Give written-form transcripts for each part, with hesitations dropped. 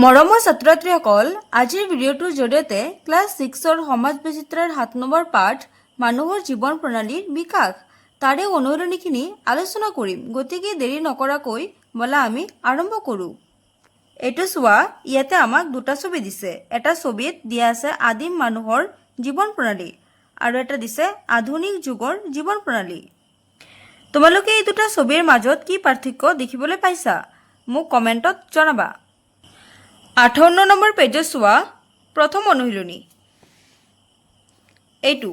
মৰমৰ ছাত্ৰ-ছাত্ৰীসকল, আজিৰ ভিডিঅ'টোৰ জৰিয়তে ক্লাছ 6ৰ সমাজ বিচিত্ৰাৰ 7 নম্বৰ পাঠ মানুহৰ জীৱন প্ৰণালীৰ বিকাশ, তাৰে অনুশীলনীখিনি আলোচনা কৰিম। গতিকে দেৰি নকৰাকৈ ব'লা আমি আৰম্ভ কৰোঁ। এইটো চোৱা, ইয়াতে আমাক দুটা ছবি দিছে। এটা ছবিত দিয়া আছে আদিম মানুহৰ জীৱন প্ৰণালী আৰু এটা দিছে আধুনিক যুগৰ জীৱন প্ৰণালী। তোমালোকে এই দুটা ছবিৰ মাজত কি পাৰ্থক্য দেখিবলৈ পাইছা, মোক কমেণ্টত জনাবা। 58 নম্বৰ পেজত চোৱা, প্ৰথম অনুশীলনী এইটো।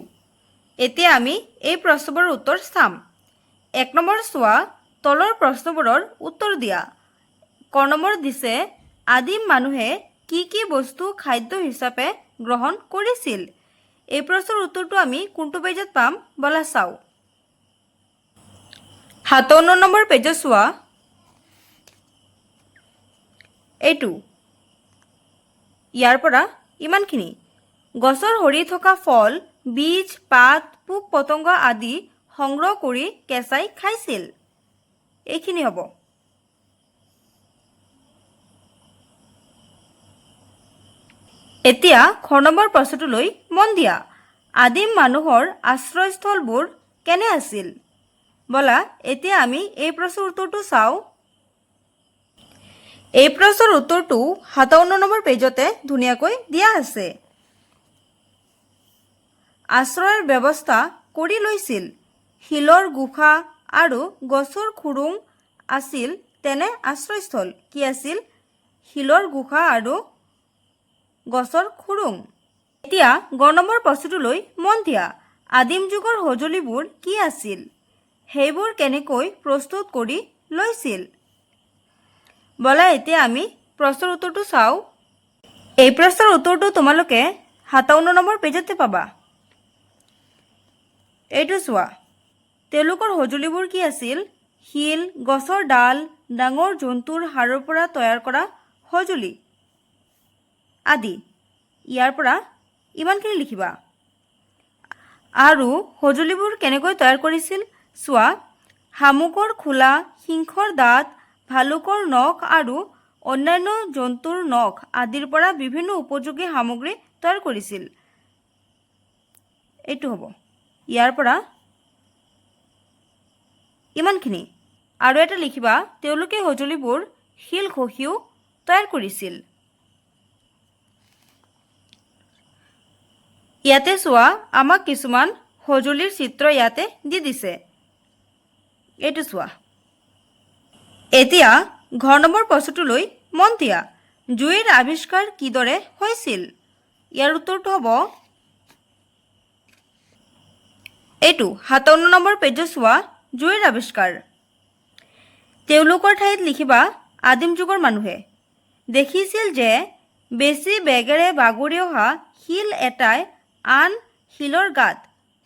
এতিয়া আমি এই প্ৰশ্নবোৰৰ উত্তৰ চাম। 1 নম্বৰ চোৱা, তলৰ প্ৰশ্নবোৰৰ উত্তৰ দিয়া। ক নম্বৰ দিছে, আদিম মানুহে কি কি বস্তু খাদ্য হিচাপে গ্ৰহণ কৰিছিল? এই প্ৰশ্নৰ উত্তৰটো আমি কোনটো পেজত পাম, ব'লা চাওঁ। 57 নম্বৰ পেজত চোৱা, এইটো। ইয়াৰ পৰা ইমানখিনি। গছৰ সৰি থকা ফল, বীজ, পাত, পোক পতংগ আদি সংগ্ৰহ কৰি কেঁচাই খাইছিল। এইখিনি হ'ব। এতিয়া খ নম্বৰ প্ৰশ্নটোলৈ মন দিয়া। আদিম মানুহৰ আশ্ৰয়স্থলবোৰ কেনে আছিল? ব'লা এতিয়া আমি এই প্ৰশ্নৰ উত্তৰটো চাওঁ। এই প্ৰশ্নৰ উত্তৰটো 57 নম্বৰ পেজতে ধুনীয়াকৈ দিয়া আছে। আশ্ৰয়ৰ ব্যৱস্থা কৰি লৈছিল। শিলৰ গুহা আৰু গছৰ খোৰোং আছিল তেনে আশ্ৰয়স্থল। কি আছিল? শিলৰ গুহা আৰু গছৰ খোৰোং। এতিয়া গ নম্বৰ প্ৰশ্নটোলৈ মন দিয়া। আদিম যুগৰ সঁজুলিবোৰ কি আছিল? সেইবোৰ কেনেকৈ প্ৰস্তুত কৰি লৈছিল? ব'লা এতিয়া আমি প্ৰশ্নৰ উত্তৰটো চাওঁ। এই প্ৰশ্নৰ উত্তৰটো তোমালোকে 57 নম্বৰ পেজতে পাবা। এইটো চোৱা, তেওঁলোকৰ সঁজুলিবোৰ কি আছিল? শিল, গছৰ ডাল, ডাঙৰ জন্তুৰ হাড়ৰ পৰা তৈয়াৰ কৰা সঁজুলি আদি। ইয়াৰ পৰা ইমানখিনি লিখিবা। আৰু সঁজুলিবোৰ কেনেকৈ তৈয়াৰ কৰিছিল চোৱা। শামুকৰ খোলা, সিংহৰ দাঁত, ভালুকৰ নখ আৰু অন্যান্য জন্তুৰ নখ আদিৰ পৰা বিভিন্ন উপযোগী সামগ্ৰী তৈয়াৰ কৰিছিল। এইটো হ'ব। ইয়াৰ পৰা ইমানখিনি। আৰু এটা লিখিবা, তেওঁলোকে সঁজুলিবোৰ শিল ঘঁহিও তৈয়াৰ কৰিছিল। ইয়াতে চোৱা, আমাক কিছুমান সঁজুলিৰ চিত্ৰ ইয়াতে দি দিছে। এইটো চোৱা। এতিয়া ঘ নম্বৰ প্ৰশ্নটোলৈ মন দিয়া। জুইৰ আৱিষ্কাৰ কিদৰে হৈছিল? ইয়াৰ উত্তৰটো হ'ব এইটো। 57 নম্বৰ পেজত চোৱা, জুইৰ আৱিষ্কাৰ। তেওঁলোকৰ ঠাইত লিখিবা, আদিম যুগৰ মানুহে দেখিছিল যে বেছি বেগেৰে বাগৰি অহা শিল এটাই আন শিলৰ গাত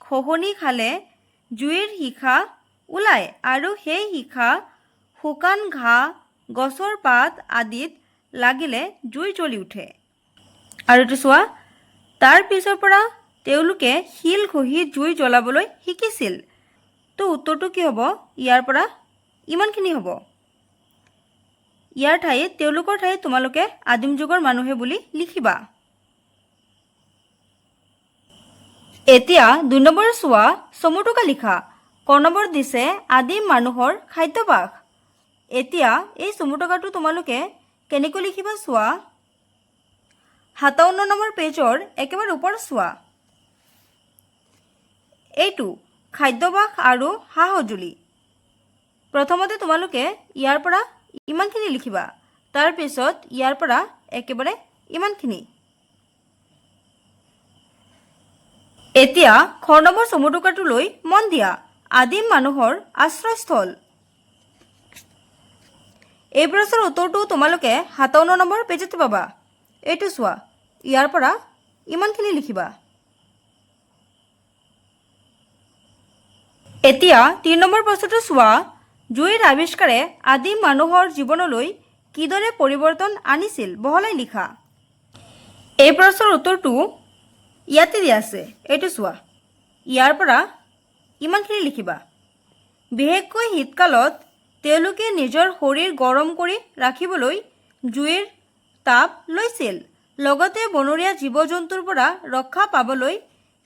খহনি খালে জুইৰ শিখা ওলায় আৰু সেই শিখা শুকান ঘাঁহ, গছৰ পাত আদিত লাগিলে জুই জ্বলি উঠে। আৰু এইটো চোৱা, তাৰ পিছৰ পৰা তেওঁলোকে শিল ঘঁহি জুই জ্বলাবলৈ শিকিছিল। তো উত্তৰটো কি হ'ব? ইয়াৰ পৰা ইমানখিনি হ'ব। ইয়াৰ ঠাইত, তেওঁলোকৰ ঠাইত তোমালোকে আদিম যুগৰ মানুহে বুলি লিখিবা। এতিয়া 2 নম্বৰ চোৱা, চমুটোকা লিখা। ক নম্বৰ দিছে, আদিম মানুহৰ খাদ্যাভ্যাস। এতিয়া এই চমুটোকাটো তোমালোকে কেনেকৈ লিখিবা চোৱা। 57 নম্বৰ পেজৰ একেবাৰে ওপৰত চোৱা, এইটো খাদ্যাভ্যাস আৰু সা সঁজুলি। প্ৰথমতে তোমালোকে ইয়াৰ পৰা ইমানখিনি লিখিবা, তাৰপিছত ইয়াৰ পৰা একেবাৰে ইমানখিনি। এতিয়া খ নম্বৰ চমুটোকাটোলৈ মন দিয়া। আদিম মানুহৰ আশ্ৰয়স্থল। এই প্ৰশ্নৰ উত্তৰটো তোমালোকে 57 নম্বৰ পেজতে পাবা। এইটো চোৱা, ইয়াৰ পৰা ইমানখিনি লিখিবা। এতিয়া 3 নম্বৰ প্ৰশ্নটো চোৱা, জুইৰ আৱিষ্কাৰে আদিম মানুহৰ জীৱনলৈ কিদৰে পৰিৱৰ্তন আনিছিল, বহলাই লিখা। এই প্ৰশ্নৰ উত্তৰটো ইয়াতে দিয়া আছে। এইটো চোৱা, ইয়াৰ পৰা ইমানখিনি লিখিবা। বিশেষকৈ শীতকালত তেওঁলোকে নিজৰ শৰীৰ গৰম কৰি ৰাখিবলৈ জুইৰ তাপ লৈছিল। লগতে বনৰীয়া জীৱ জন্তুৰ পৰা ৰক্ষা পাবলৈ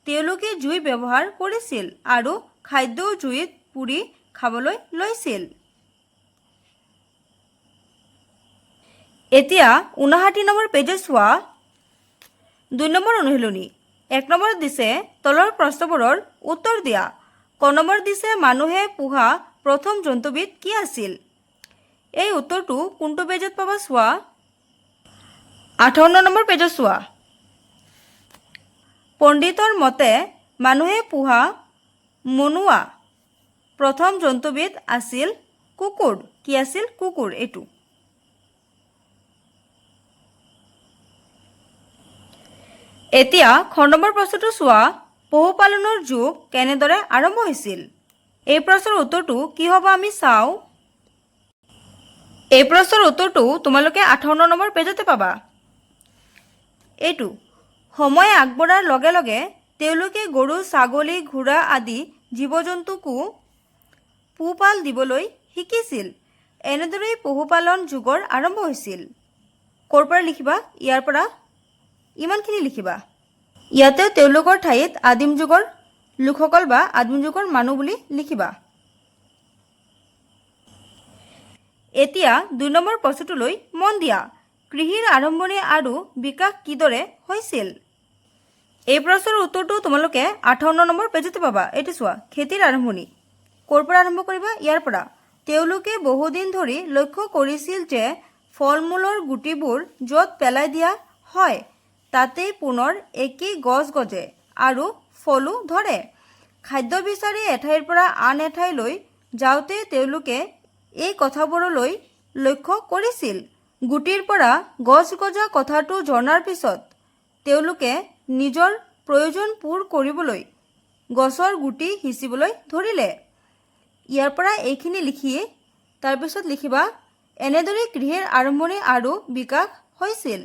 তেওঁলোকে জুই ব্যৱহাৰ কৰিছিল আৰু খাদ্যও জুইত পুৰি খাবলৈ লৈছিল। এতিয়া ৫৯ নম্বৰ পেজত চোৱা, ২ নম্বৰ অনুশীলনী। ১ নম্বৰত দিছে, তলৰ প্ৰশ্নবোৰৰ উত্তৰ দিয়া। ক নম্বৰ দিছে, মানুহে পোহা প্ৰথম জন্তুবিধ কি আছিল? এই উত্তৰটো কোনটো পেজত পাবা চোৱা, ৫৮ নম্বৰ পেজত চোৱা। পণ্ডিতৰ মতে মানুহে পোহা মনোৱা প্ৰথম জন্তুবিধ আছিল কুকুৰ। কি আছিল? কুকুৰ। এইটো। এতিয়া খ নম্বৰ প্ৰশ্নটো চোৱা, পশুপালনৰ যুগ কেনেদৰে আৰম্ভ হৈছিল? এই প্ৰশ্নৰ উত্তৰটো কি হ'ব আমি চাওঁ। এই প্ৰশ্নৰ উত্তৰটো তোমালোকে ৫৮ নম্বৰ পেজতে পাবা। এইটো। সময় আগবঢ়াৰ লগে লগে তেওঁলোকে গৰু, ছাগলী, ঘোঁৰা আদি জীৱ জন্তুকো পোহপাল দিবলৈ শিকিছিল। এনেদৰেই পশুপালন যুগৰ আৰম্ভ হৈছিল। ক'ৰ পৰা লিখিবা? ইয়াৰ পৰা ইমানখিনি লিখিবা। ইয়াতে তেওঁলোকৰ ঠাইত আদিম যুগৰ লোকসকল বা আদিম যুগৰ মানুহ বুলি লিখিবা। এতিয়া ২ নম্বৰ প্ৰশ্নটোলৈ মন দিয়া, কৃষিৰ আৰম্ভণি আৰু বিকাশ কিদৰে হৈছিল? এই প্ৰশ্নৰ উত্তৰটো তোমালোকে ৫৮ নম্বৰ পেজতে পাবা। এইটো চোৱা, খেতিৰ আৰম্ভণি ক'ৰ পৰা আৰম্ভ কৰিবা? ইয়াৰ পৰা। তেওঁলোকে বহুদিন ধৰি লক্ষ্য কৰিছিল যে ফল মূলৰ গুটিবোৰ য'ত পেলাই দিয়া হয়, তাতেই পুনৰ একেই গছ গজে আৰু ফলো ধৰে। খাদ্য বিচাৰি এঠাইৰ পৰা আন এঠাইলৈ যাওঁতে তেওঁলোকে এই কথাবোৰলৈ লক্ষ্য কৰিছিল। গুটিৰ পৰা গছ গজা কথাটো জনাৰ পিছত তেওঁলোকে নিজৰ প্ৰয়োজন পূৰ কৰিবলৈ গছৰ গুটি সিঁচিবলৈ ধৰিলে। ইয়াৰ পৰা এইখিনি লিখি তাৰপিছত লিখিবা, এনেদৰে কৃষিৰ আৰম্ভণি আৰু বিকাশ হৈছিল।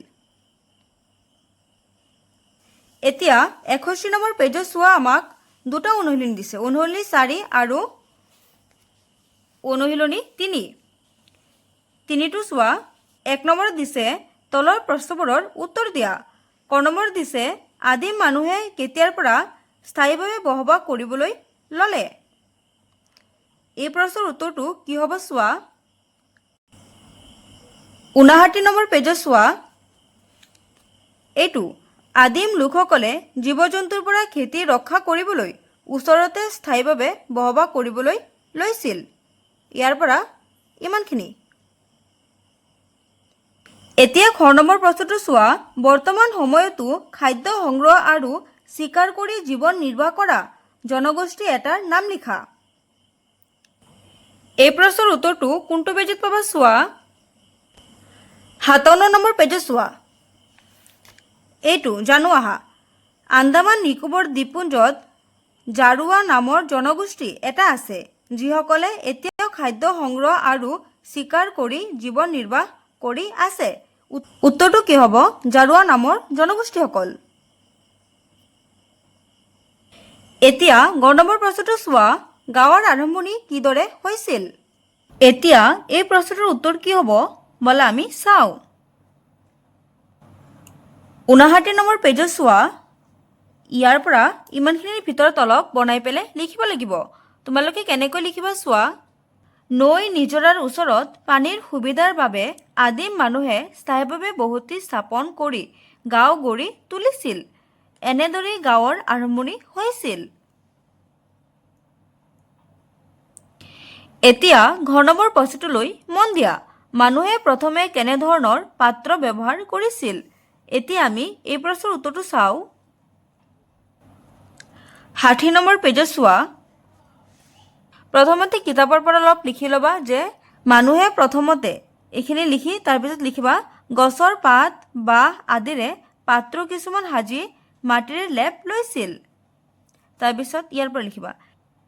এতিয়া ৬১ নম্বৰ পেজত চোৱা, আমাক দুটা অনুশীলনী দিছে, অনুশীলনী ৪ আৰু অনুশীলনী ৩। তিনিটো চোৱা, ১ নম্বৰত দিছে, তলৰ প্ৰশ্নবোৰৰ উত্তৰ দিয়া। ক নম্বৰত দিছে, আদিম মানুহে কেতিয়াৰ পৰা স্থায়ীভাৱে বসবাস কৰিবলৈ ল'লে? এই প্ৰশ্নৰ উত্তৰটো কি হ'ব চোৱা, ৫৯ নম্বৰ পেজত চোৱা। এইটো। আদিম লোকসকলে জীৱ জন্তুৰ পৰা খেতি ৰক্ষা কৰিবলৈ ওচৰতে স্থায়ীভাৱে বসবাস কৰিবলৈ লৈছিল। ইয়াৰ পৰা ইমানখিনি। এতিয়া খ নম্বৰ প্ৰশ্নটো চোৱা, বৰ্তমান সময়তো খাদ্য সংগ্ৰহ আৰু চিকাৰ কৰি জীৱন নিৰ্বাহ কৰা জনগোষ্ঠী এটাৰ নাম লিখা। এই প্ৰশ্নৰ উত্তৰটো কোনটো পেজত পাবা চোৱা, ৫৭ নম্বৰ পেজত চোৱা। এইটো। জানো আহা, আন্দামান নিকোবৰ দ্বীপপুঞ্জত জাৰুৱা নামৰ জনগোষ্ঠী এটা আছে, যিসকলে এতিয়াও খাদ্য সংগ্ৰহ আৰু চিকাৰ কৰি জীৱন নিৰ্বাহ কৰি আছে। উত্তৰটো কি হ'ব? জাৰুৱা নামৰ জনগোষ্ঠীসকল। এতিয়া গ নম্বৰ প্ৰশ্নটো চোৱা, গাঁৱৰ আৰম্ভণি কিদৰে হৈছিল? এতিয়া এই প্ৰশ্নটোৰ উত্তৰ কি হ'ব ব'লা আমি চাওঁ। ৫৯ নম্বৰ পেজত চোৱা, ইয়াৰ পৰা ইমানখিনিৰ ভিতৰত অলপ বনাই পেলাই লিখিব লাগিব। তোমালোকে কেনেকৈ লিখিবা চোৱা, নৈ নিজৰাৰ ওচৰত পানীৰ সুবিধাৰ বাবে আদিম মানুহে স্থায়ীভাৱে বসতি স্থাপন কৰি গাঁও গঢ়ি তুলিছিল। এনেদৰেই গাঁৱৰ আৰম্ভণি হৈছিল। এতিয়া ঘ নম্বৰ প্ৰশ্নটোলৈ মন দিয়া, মানুহে প্ৰথমে কেনেধৰণৰ পাত্ৰ ব্যৱহাৰ কৰিছিল? এতিয়া আমি এই প্ৰশ্নৰ উত্তৰটো চাওঁ। ৬০ নম্বৰ পেজত চোৱা, প্ৰথমতে কিতাপৰ পৰা অলপ লিখি ল'বা যে মানুহে প্ৰথমতে এইখিনি লিখি তাৰপিছত লিখিবা, গছৰ পাত, বাঁহ আদিৰে পাত্ৰ কিছুমান সাজি মাটিৰে লেপ লৈছিল। তাৰপিছত ইয়াৰ পৰা লিখিবা,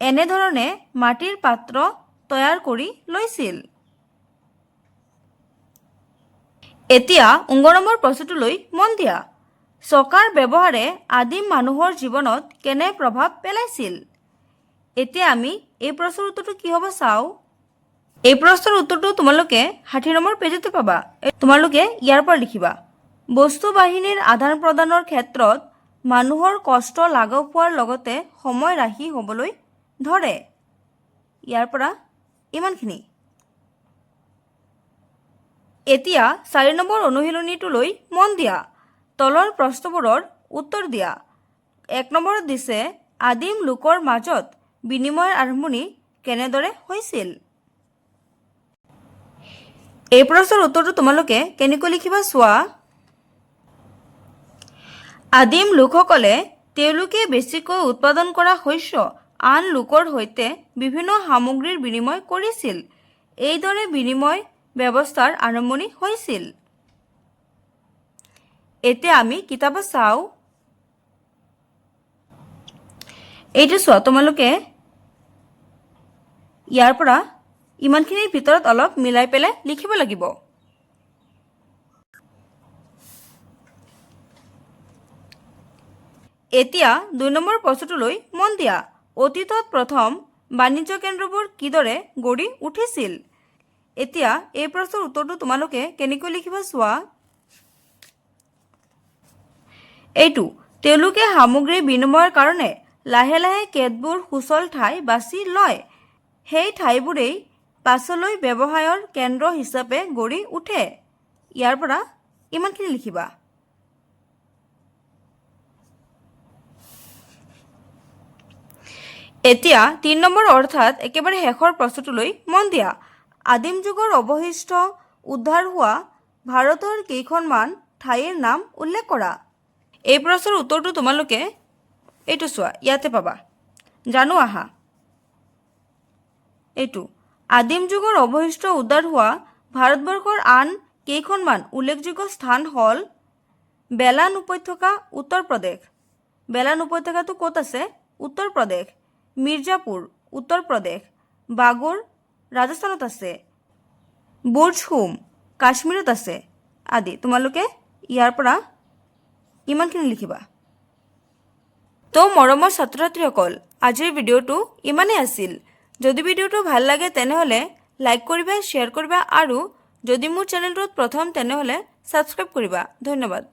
এনেধৰণে মাটিৰ পাত্ৰ তৈয়াৰ কৰি লৈছিল। এতিয়া উংগ নম্বৰ প্ৰশ্নটোলৈ মন দিয়া, চকাৰ ব্যৱহাৰে আদিম মানুহৰ জীৱনত কেনে প্ৰভাৱ পেলাইছিল? এতিয়া আমি এই প্ৰশ্নৰ উত্তৰটো কি হ'ব চাওঁ। এই প্ৰশ্নৰ উত্তৰটো তোমালোকে 60 নম্বৰ পেজতে পাবা। তোমালোকে ইয়াৰ পৰা লিখিবা, বস্তু বাহিনীৰ আদান প্ৰদানৰ ক্ষেত্ৰত মানুহৰ কষ্ট লাঘৱ হোৱাৰ লগতে সময় ৰাহি হ'বলৈ ধৰে। ইয়াৰ পৰা ইমানখিনি। এতিয়া 4 নম্বৰ অনুশীলনীটোলৈ মন দিয়া। তলৰ প্ৰশ্নবোৰৰ উত্তৰ দিয়া। 1 নম্বৰত দিছে, আদিম লোকৰ মাজত বিনিময়ৰ আৰম্ভণি কেনেদৰে হৈছিল? এই প্ৰশ্নৰ উত্তৰটো তোমালোকে কেনেকৈ লিখিবা চোৱা। আদিম লোকসকলে তেওঁলোকে বেছিকৈ উৎপাদন কৰা শস্য আন লোকৰ সৈতে বিভিন্ন সামগ্ৰীৰ বিনিময় কৰিছিল। এইদৰে বিনিময় ব্যৱস্থাৰ আৰম্ভণি হৈছিল। এতিয়া আমি কিতাপত চাওঁ। এইটো চোৱা, তোমালোকে ইয়াৰ পৰা ইমানখিনিৰ ভিতৰত অলপ মিলাই পেলাই লিখিব লাগিব। এতিয়া 2 নম্বৰ প্ৰশ্নটোলৈ মন দিয়া। অতীতত প্ৰথম বাণিজ্য কেন্দ্ৰবোৰ কিদৰে গঢ়ি উঠিছিল? এতিয়া এই প্ৰশ্নৰ উত্তৰটো তোমালোকে কেনেকৈ লিখিবা চোৱা। এইটো, তেওঁলোকে সামগ্ৰী বিনিময়ৰ কাৰণে লাহে লাহে কেতবোৰ সুচল ঠাই বাছি লয়। সেই ঠাইবোৰেই পাছলৈ ব্যৱসায়ৰ কেন্দ্ৰ হিচাপে গঢ়ি উঠে। ইয়াৰ পৰা ইমানখিনি লিখিবা। এতিয়া 3 নম্বৰ অৰ্থাৎ একেবাৰে শেষৰ প্ৰশ্নটোলৈ মন দিয়া। আদিম যুগৰ অৱশিষ্ট উদ্ধাৰ হোৱা ভাৰতৰ কেইখনমান ঠাইৰ নাম উল্লেখ কৰা। এই প্ৰশ্নৰ উত্তৰটো তোমালোকে এইটো চোৱা, ইয়াতে পাবা। জানো আহা। এইটো, আদিম যুগৰ অৱশিষ্ট উদ্ধাৰ হোৱা ভাৰতবৰ্ষৰ আন কেইখনমান উল্লেখযোগ্য স্থান হ'ল বেলান উপত্যকা, উত্তৰ প্ৰদেশ। বেলান উপত্যকাটো ক'ত আছে? উত্তৰ প্ৰদেশ। মিৰ্জাপুৰ, উত্তৰ প্ৰদেশ। বাগোৰ ৰাজস্থানত আছে। বুৰ্জহুম কাশ্মীৰত আছে আদি। তোমালোকে ইয়াৰ পৰা ইমানখিনি লিখিবা। তো মৰমৰ ছাত্ৰ ছাত্ৰীসকল, আজিৰ ভিডিঅ'টো ইমানেই আছিল। যদি ভিডিঅ'টো ভাল লাগে তেনেহ'লে লাইক কৰিবা, শ্বেয়াৰ কৰিবা আৰু যদি মোৰ চেনেলটোত প্ৰথম তেনেহ'লে ছাবস্ক্ৰাইব কৰিবা। ধন্যবাদ।